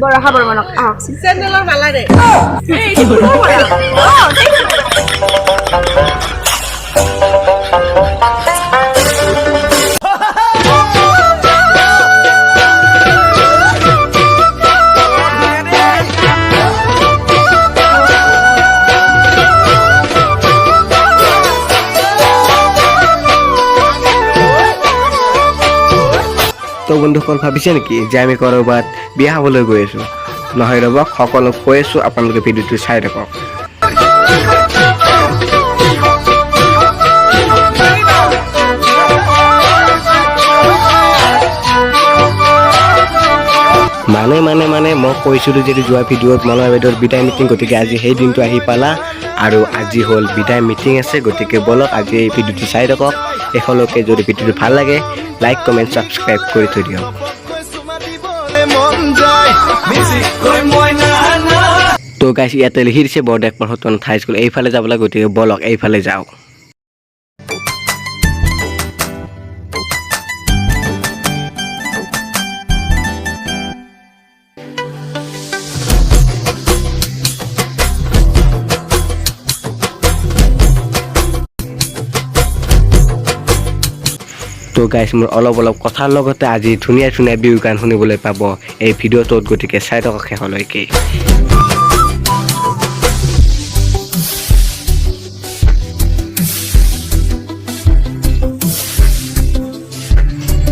বৰষা বৰ্মনক আহক। চেণ্ডেলৰ মালাৰে। তো বন্ধুসকল, ভাবিছে নেকি যে আমি ক'ৰবাত বিয়া খাবলৈ গৈ আছোঁ? নহয়, ৰ'ব, সকলো কৈ আছোঁ, আপোনালোকে ভিডিঅ'টো চাই থাকক। মানে মানে মানে মই কৈছিলোঁ যে যোৱা ভিডিঅ'ত মলয়া বাইদেউৰ বিদায় মিটিং, গতিকে আজি সেই দিনটো আহি পালা আৰু আজি হ'ল বিদায় মিটিং আছে। গতিকে ব'লক, আজি এই ভিডিঅ'টো চাই থাকক শেষলৈকে। যদি ভিডিঅ'টো ভাল লাগে, লাইক, কমেণ্ট, ছাবস্ক্ৰাইব কৰি থৈ দিয়ক। মন যায় মিচিকৈ মইনা। তো গাইছ, ইয়াতে লিখি দিছে বৰদেশপাৰ সত্ৰনাথ হাই স্কুল, এইফালে যাব লাগে। গতিকে ব'লক, এইফালে যাওঁ। তো গাইছ, মোৰ অলপ অলপ কথাৰ লগতে আজি ধুনীয়া ধুনীয়া বিহু গান শুনিবলৈ পাব এই ভিডিঅ'টোত। গতিকে চাই থাকক শেষলৈকে।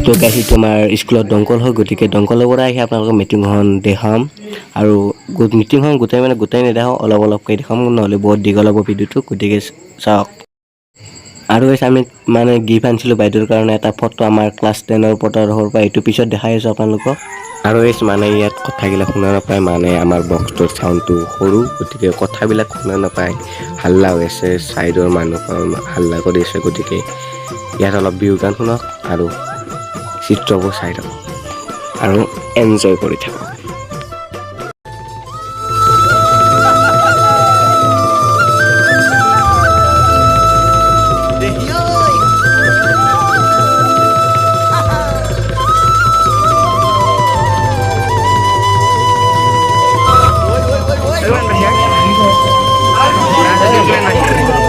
তো গাইছ, এইটো আমাৰ স্কুলত দমকল হয়। গতিকে দমকলৰ পৰা আহি আপোনালোকক মিটিংখন দেখাম আৰু মিটিংখন গোটেই, মানে গোটেই নেদেখাওঁ, অলপ অলপকৈ দেখাম, নহ'লে বহুত দীঘল হ'ব ভিডিঅ'টো। গতিকে চাওক। আৰু গাইছ, আমি মানে গিফ্ট আনিছিলোঁ বাইদেউৰ কাৰণে, এটা ফটো, আমাৰ ক্লাছ 10ৰ তৰফৰ পৰা। এইটো পিছত দেখাই আছোঁ আপোনালোকক। আৰু গাইছ, মানে ইয়াত কথাবিলাক শুনা নাপায়, মানে আমাৰ বক্সটোৰ চাউণ্ডটো সৰু, গতিকে কথাবিলাক শুনা নাপায়। হাল্লা হৈ আছে, ছাইডৰ মানুহ হাল্লা কৰি আছে। গতিকে ইয়াত অলপ বিহু গান শুনক আৰু চিত্ৰবোৰ চাই থাকক আৰু এনজয় কৰি থাকক।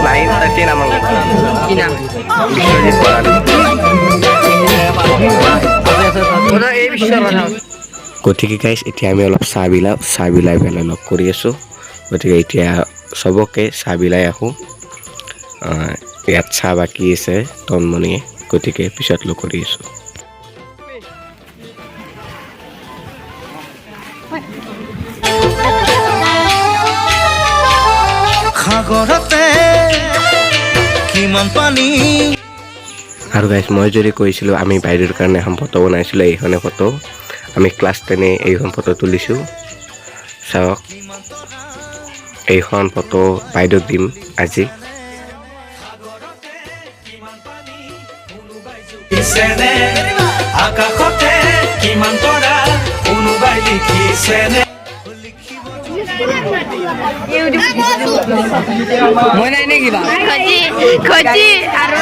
9 13। আমাৰ কি নাম? বিশ্বজিৎ বড়ালী। এই বিশ্বৰ কথা। গতিকে গাইছ, এতিয়া আমি অলপ চাহ বিলাওঁ, চাহ বিলাই পেলাই লগ কৰি আছোঁ। গতিকে এতিয়া চবকে চাহ বিলাই আহোঁ। ইয়াত চাহ বাকী আছে তন্মণিয়ে, গতিকে পিছত লগ কৰি আছোঁ। সাগৰতে কিমান পানী। আৰু গাইছ, মই যদি কৈছিলোঁ আমি বাইদেউৰ কাৰণে এখন ফটো বনাইছিলোঁ, এইখনে ফটো। আমি ক্লাছ 10-এ এইখন ফটো তুলিছোঁ। চাওক, এইখন ফটো বাইদেউক দিম আজি। লিখিছেনে আকাশতে কিমান তৰা, কোনোবাই লিখিছেনে? মই নাই নে কিবা? খজি খজি আৰু।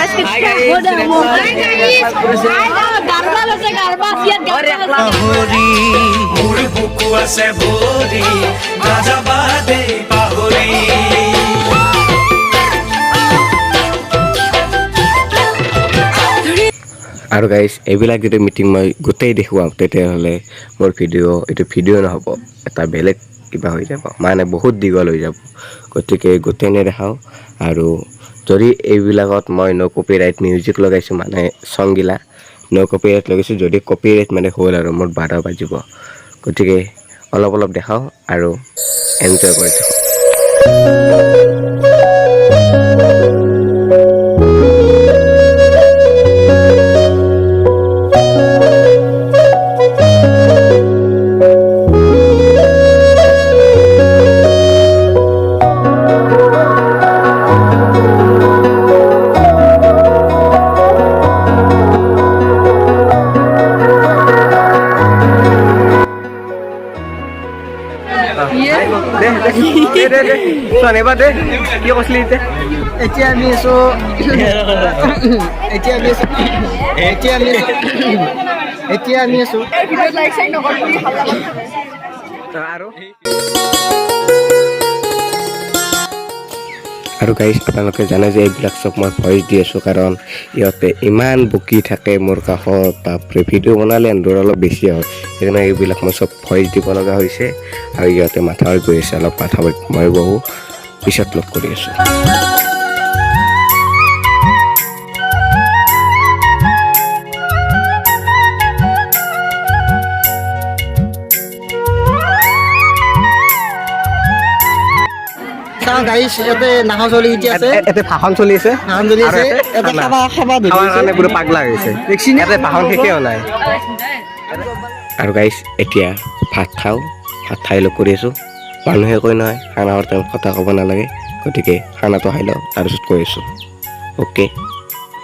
পাহৰি মোৰ বুকু আছে ভৰি, নাযাবা দেই পাহৰি। আৰু গাইছ, এইবিলাক যদি মিটিং মই গোটেই দেখুৱাওঁ, তেতিয়াহ'লে মোৰ ভিডিঅ' এইটো ভিডিঅ' নহ'ব, এটা বেলেগ কিবা হৈ যাব, মানে বহুত দীঘল হৈ যাব। গতিকে গোটেই নেদেখাওঁ। আৰু যদি এইবিলাকত মই ন' কপিৰাইট মিউজিক লগাইছোঁ, মানে চংগিলা ন' কপিৰাইট লগাইছোঁ, যদি কপিৰাইট মানে হ'ল আৰু মোৰ 12 বাজিব। গতিকে অলপ অলপ দেখাওঁ আৰু এনজয় কৰি থাকক। দে দে দে, এবাৰ দে, কি কৈছিলি এতিয়া? এতিয়া আমি আছো, এতিয়া আমি আছো, এতিয়া আমি আছো, এতিয়া আমি আছো। ভিডিঅ'ত লাইক চাইক নকৰিবি, হাল্লা কৰি থাকে। আৰু আৰু গাইজ, আপোনালোকে জানে যে এইবিলাক চব মই ভইচ দি আছোঁ, কাৰণ ইহঁতে ইমান বকি থাকে মোৰ কাষত। বাপৰে, ভিডিঅ' বনালে এন্দুৰ অলপ বেছি হয়, সেইকাৰণে এইবিলাক মই চব ভইচ দিব লগা হৈছে। আৰু ইহঁতে মাথাউৰিত গৈ আছে, অলপ মাথাউৰিত মই বহোঁ, পিছত লগ কৰি আছোঁ। চাওঁ গাইছ, ইয়াতে নাহৰ চলি এতিয়া আছে। ইয়াতে ভাষণ চলি আছে। ভাষণ চলি আছে। ইয়াতে খাবা খাবা ধৰি খাৱাৰ আছে। কাৰণে পুৰা পাগলা হৈছে। ইয়াতে ভাষণ শেষে হোৱা নাই। আৰু গাইছ, এতিয়া ভাত খাওঁ, ভাত খাই লগ কৰি আছোঁ। মানুহে কয় নহয়, খানা খোৱাৰ টাইমত কথা ক'ব নালাগে, গতিকে খানাটো খাই লওঁ, তাৰপিছত কৈ আছোঁ। অ'কে,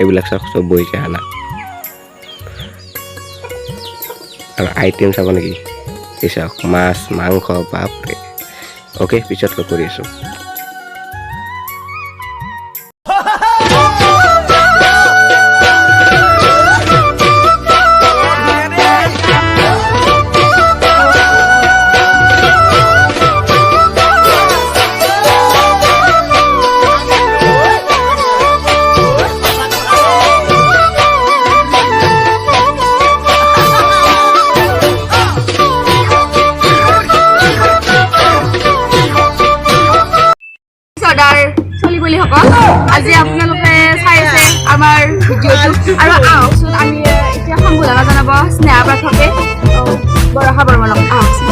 এইবিলাক চাওক, চব বহিছে খানা। আৰু আইটেম চাব নেকি? এই চাওক, মাছ মাংস, বাপৰে। অ'কে, পিছত লগ কৰি আছোঁ। চৰ্দাৰ চলি বলিসকল, আজি আপোনালোকে চাই আছে আমাৰ ভিডিঅ'টো। আৰু আহকচোন, আমি এতিয়া সম্বোধনা জনাব স্নেহা পাঠকে, বৰষা বৰ্মনক। আহকচোন।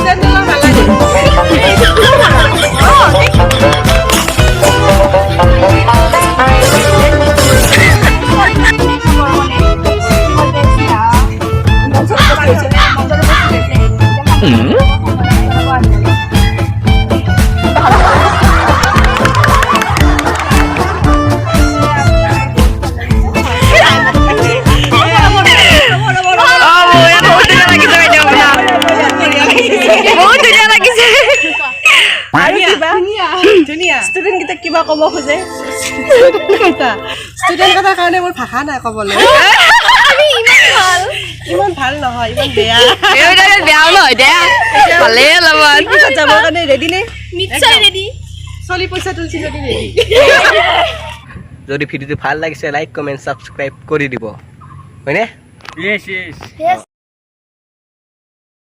বহুত ধুনীয়া লাগিছে। ধুনীয়া ষ্টুডেণ্ট কেইটাক কিবা ক'ব খোজে? ষ্টুডেণ্ট কেইটাৰ কাৰণে মোৰ ভাষা নাই ক'বলৈ। ইমান ভাল নহয়, ইমান বেয়া। বেয়াও নহয় দে, ভালেই অলপমান। পিছত যাবৰ কাৰণে ৰেডি নে? নিশ্চয় ৰেডি। চলি পইচা তুলছি যদি ৰেডি। যদি ভিডিঅ'টো ভাল লাগিছে, লাইক, কমেণ্ট, ছাবস্ক্ৰাইব কৰি দিব, হয়নে? Yes.